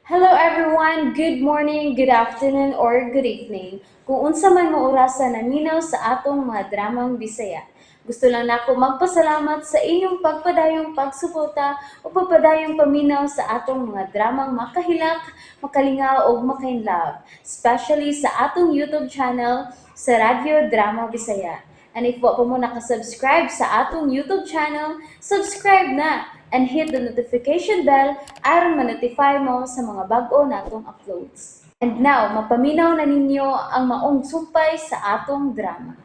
Hello everyone! Good morning, good afternoon, or good evening. Kung unsa man mo orasa naminaw sa atong mga dramang Bisaya. Gusto lang nako magpasalamat sa inyong pagpadayong pagsuporta o pagpadayong paminaw sa atong mga dramang makahilak, makalingaw ug makainlove, especially sa atong YouTube channel sa Radyo Drama Bisaya. And if wa pa mo nakasubscribe sa atong YouTube channel, subscribe na and hit the notification bell aron ma-notify mo sa mga bag-o natong uploads. And now, mapaminaw na ninyo ang maong sumpay sa atong drama.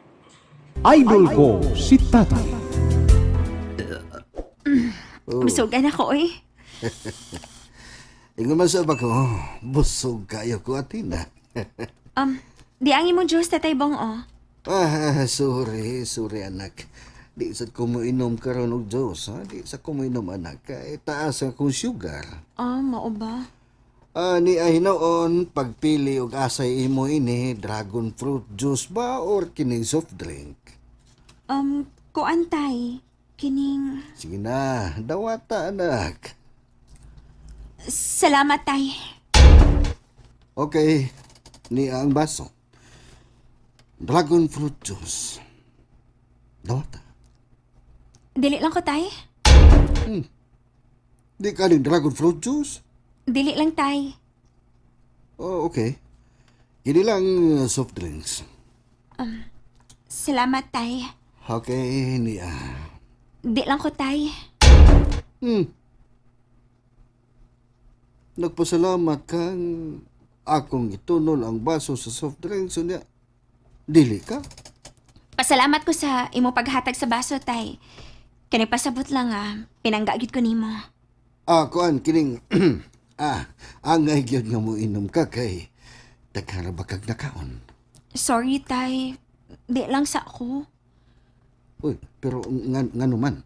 Idol ko si Tatay. Busog na ko eh. Ingon man sa ba ko, busog kayo ko atina. Di ang imong juice, Tatay Bong, oh. Ah, sorry, sorry anak. Di sa ko mo inom karon og juice, ha? Di sa ko mo inom anak. Kay taas ang akong sugar. Ah, mao ba? Ah, ni ay hinoon pagpili og asay imo ini dragon fruit juice ba or kining soft drink? Kuan tay. Kining. Sige na, dawata anak. Salamat, tay. Okay, ni ang baso. Dragon fruit juice. Dawata. Dili lang ko, tay. Di ka ning dragon fruit juice? Dili lang, tay. Oh, okay. Kini lang soft drinks. Salamat, tay. Okay, niya. Di lang ko, tay. Nagpasalamat kang akong itunol ang baso sa soft drinks. Unya, dili ka? Pasalamat ko sa imo paghatag sa baso, tay. Kani pasabot lang ah, pinangga gyud ko nimo. Ah, kuan, kining, angay gyud nga mo inom ka kay daghang ra ba kag nakaon. Sorry, tay. Di lang sa ako. Uy, pero nga, ngano man?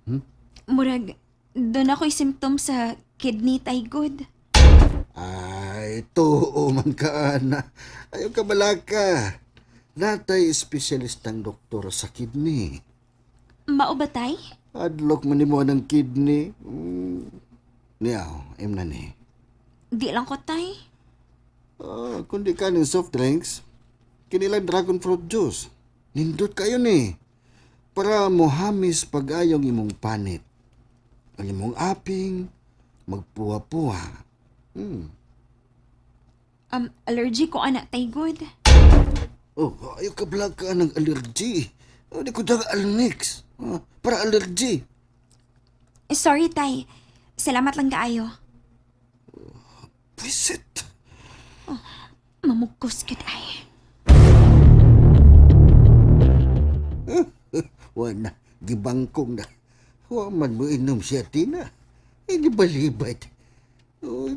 Murag, doon ako'y symptom sa kidney, tay, good. Ay, tuo man ka, ana. Ayaw ka balaka. Natay espesyalistang doktor sa kidney. Mao ba, tay? Adlok man nimo ng kidney. Niyaw, em na ni. Di lang ko, tay. Ah, kundi ka ng soft drinks, kinilang dragon fruit juice. Nindot kayo ni. Para mohamis pag-ayong imong panit. Ang imong aping, magpuwa-puwa. Allergic ko anak tay good. Oh, ayaw ka bala ka ng allergy. Oh, di ko daga almix. Ah, para allergy. Sorry tay. Salamat lang kaayo. Visit. Mamugkos gud ay. Wala, gibangkong na. Wa man mo inom siya, Tina. Hindi balibad. Oh,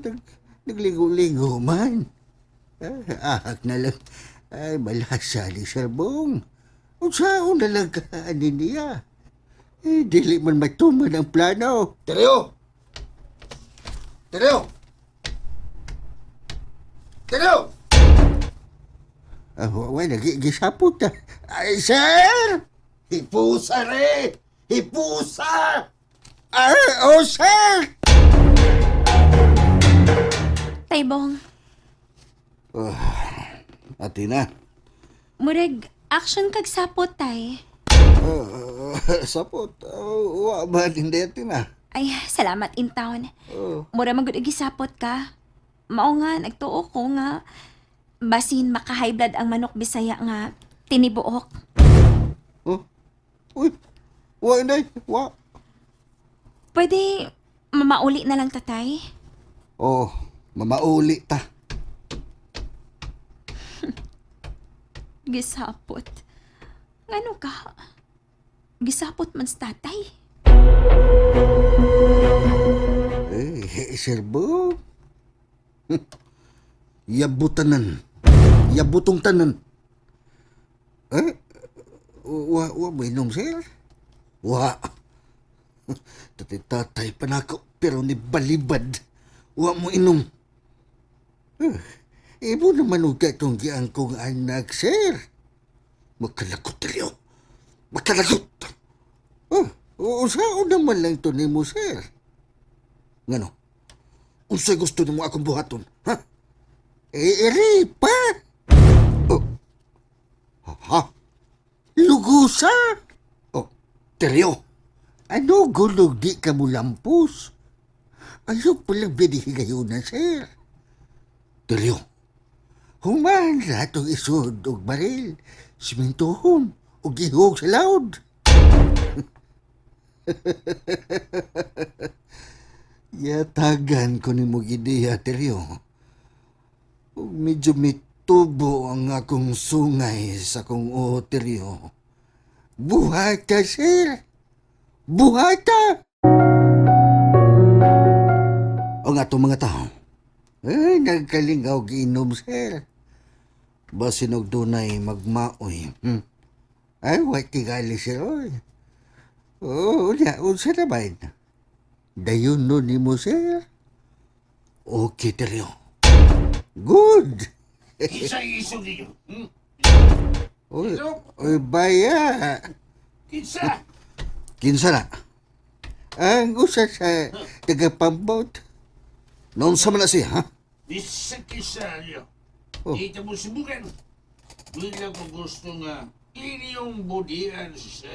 nagligo-ligo man. Ah, ahak na lang. Ay, malasa ni Sarbong. Unsaon na lang kaanin niya. Eh, dili man matuman ang plano. Tereo! Tereo! Tereo! Ah, wala, gisapot na. Ay, sir! Hipusa re! Hipusa! Ay, oh, sir! Tay Bong, Atina. murag action kag sapot tay. Sapot. Wa ba hindi atina? Ay, salamat in town. Oh. Mura man gud og gisapot ka. Mao nga nagtuo ko nga basin maka high blood ang manok Bisaya nga tinibuok. Oh. Uy. Wa inday. Wa. Pwede mamauli na lang tatay. Oh, mamauli ta. Gisapot. Ngano ka? Gisapot man sa tatay. Eh, Sir Bo. Yabutanan. Yabutong tanan. Eh? Wa, wa mo inom, sir? Wa. Tatay-tatay pa nako, pero ni balibad. Wa mo inom. Eh, ibo naman og itong giang kong anak, sir. Magkalagot tayo. Magkalagot. Oh, usaon naman lang to nimo, sir. Ngano? Unsay gusto nimo akong buhaton? Ha? Eh, iri pa! Oh. Ha? Lugusa! Oh, Teryo. Ano gulog di ka mo lampos? Ayaw palang binihigayunan, sir. Teryo. Human ratong isod og baril, simintuhon, og gihog sa laod. Yatagan ko nimo ideya, Teryo. Ug medyo mitubo ang akong sungay sa akong oo, Teryo. Buhata, sir! Buhata! Ang atong mga tao, Ay, nagkalingaw giinom, sir. basin og dunay magmaoy. Ay, wa tingali, sir. Oy. Oo, unya, unsa naman? Dayon no nimo, sir. Okay, Teryo. Good! Kinsa isog ninyo? Hmm? Oy, oy, baya. Kinsa? Kinsa na? Ang usa sa tagapambot. Noon sa man na siya, ha? Bisag kinsa ninyo. Oh. Dito mo subukan. Bila ko gusto nga inyong budian sa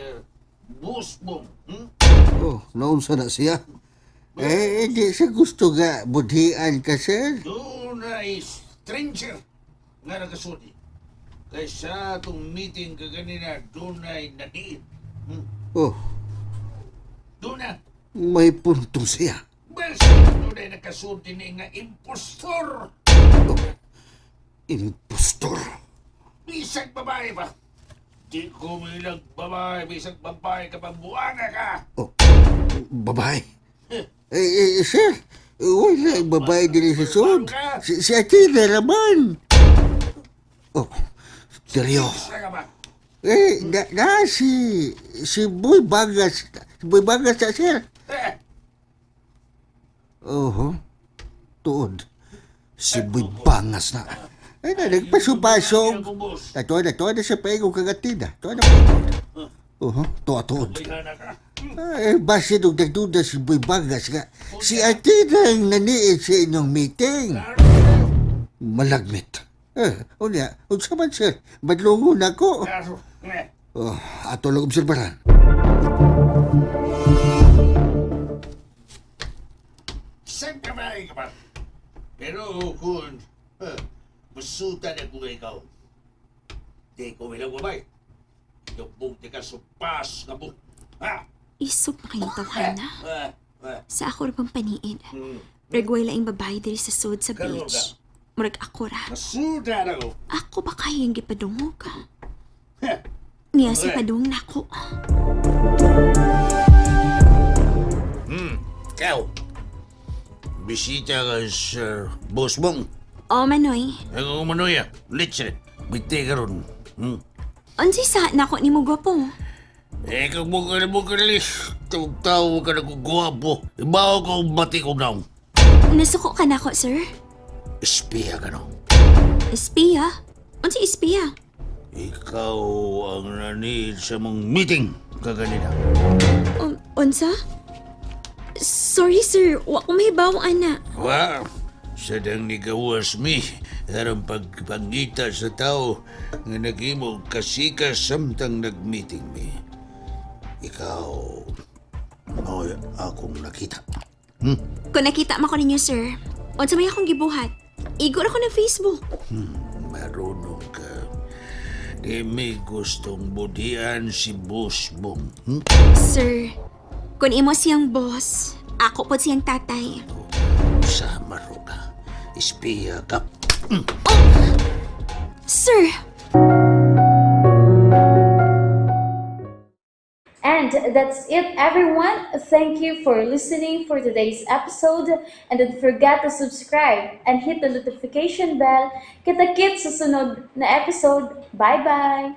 Busbong. Hmm? Oh, noon sa na siya. Eh, hindi sa gusto nga budhian ka, sir. Doon ay stranger nga nakasulti. Kay sa atong meeting kaganina, doon ay nadiin. Hmm? Oh, Doon na. may puntong siya. Basta doon ay nakasulti ni nga impostor. Impostor. Bisag babae ba? Di ko milag babae, bisag babae ka pambuana ka. Oh, babae. Eh, eh, sir, wala ang babae dili sa sud. Si Athena raman. Oh, Teryo. Sa ka ba? Eh, na si Boy Bagas. Si Boy Bagas na, sir. Eh, Oho, tuod. Si Boy Bangas na. Ay, na, nagpasupasog. akong boss. Ato na, to na sa paigong kagatina. To na paigong. Oho, tuod. Bayhana ka. Eh, base nung nagduda si Boy Bagas nga, si Athena ang naniit sa inyong meeting. Malagmit. Eh, unya, unsa man, sir, badlungon ako. Kaso, eh, Oh, ato lang obserbaran. Isang kamay ka ba? Pero kung masutan ako nga ikaw, di ko milag babae. Dubog di ka supas nga bu. Ha? Isog makayong na. Ah, ah. Sa ako ra bang paniid. Hmm. Ragway laing babae diri sa sud sa Karon beach. Murag ako ra. Masutan ako. Ako ba kayang gipadungog? Ha? Niya si padung nako. Ikaw, bisita ka sa boss mong. O Manoy, Ang umanoy ah, litse, biti ka ron. Hmm? unsay sa nako nimo gwapo? Eh, kung mo ka na mo ka lis, tawag-tawag ka na kung guwapo. Ibaw ko ang bati ko na. Nasuko ka nako, sir? Espiya ka no. Espiya? Unsay espiya? Ikaw ang naniid sa mong meeting kaganina. Unsa? Sorry sir, wa ko mahibaw ana. Wa, sa dang nigawas mi, aron pagpangita sa tao nga naghimo kasika samtang nagmeeting mi. Ikaw, mo'y akong nakita. Kung nakita man ko ninyo sir, unsa may akong gibuhat? Igor ako ng Facebook. Marunong ka. Di may gustong budian si Boss Bong. Hmm? Sir, kung imo siyang boss, ako po siyang tatay. Sa maruga. Espiya ka. Sir, And that's it, everyone. Thank you for listening for today's episode. And don't forget to subscribe and hit the notification bell. Kita-kits sa sunod na episode. Bye-bye!